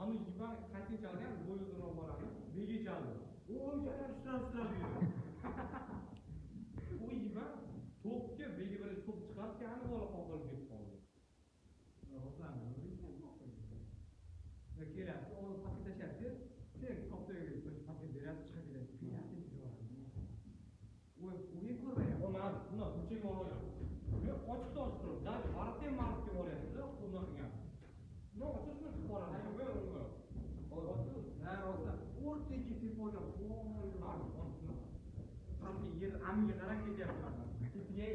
Ani Ivan qancha chalgan, bo'yi uzunroq bolani begi chaldi. U o'sha sudrab yurdi. U Ivan to'pga begi birinchi to'p chiqarib, keyin bola qoqilib ketib qoldi. Keladi, oldin pastga tashlayapti. Sen katta pastga beradi, chiqib ketadi. O'yin ko'rmayapti. O mana bundan burchakka borgan. Men ochiqda ochiq turib, даже varaqda ham martga boryapti-da, qo'ldan qilgan. No, ochishmi chiqib boradi. Men unga. Ha, rostdan o'rtaga tepib olgan. Pastga yer amiga qarab ketyapti. Ketiga.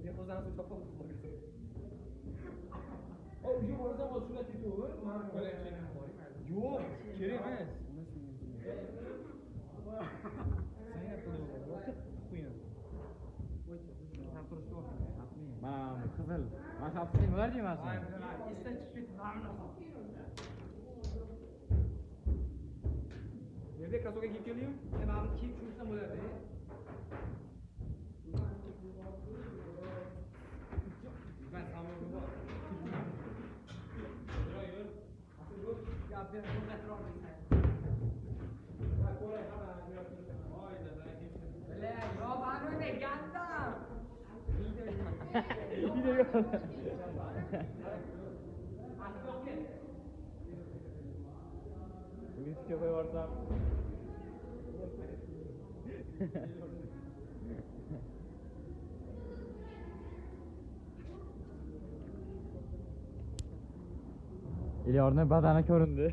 Behudan suv chopib qolgan. O, uyga borsam hozir shunday ketaver. Mana yo'q, kerak emas. Mana qizil. Mana shapka nimalar deyman? Esdan chiqib ketdi. Mana Yerda krossovka kiyib keldingmi? Mana buni kiyib tushsam bo'ladi. Ben samolyotga bor. Yur, yur. Ya ben qo'llatib deysan. Ha, ko'ray, ha, voy, dada. Bile, yo mani gandam. Liftga qo'yib yuborsam. Elyorni badani ko'rindi.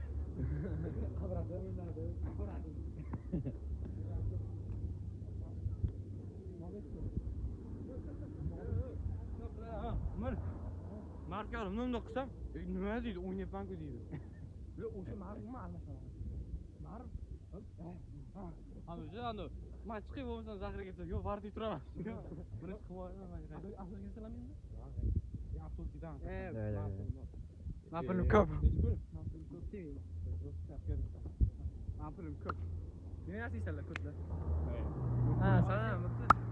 Umar, markar nima qilsam, nima deydi, o'ynayapman-ku deydi. Yo'q, o'sha Marv umuman almashaman. Marv, ha, o'sha anu, men chiqib bo'lmasam zahriga ketsa, yo'q, vardiy turaman. Buni chiqib olaman. Avtobusga salamaymi? Ya, avtobus ketamiz. Men pulim ko'p. Necha pul? Ko'p demayman. Men pulim ko'p. Nima yasaysanlar ko'plar? Ha, san ham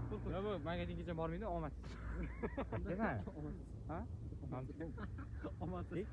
Pul pul. Yo'q, bu magazingacha bormaydi, omadsiz. Nima? Ha? Omadsiz. Omadsiz.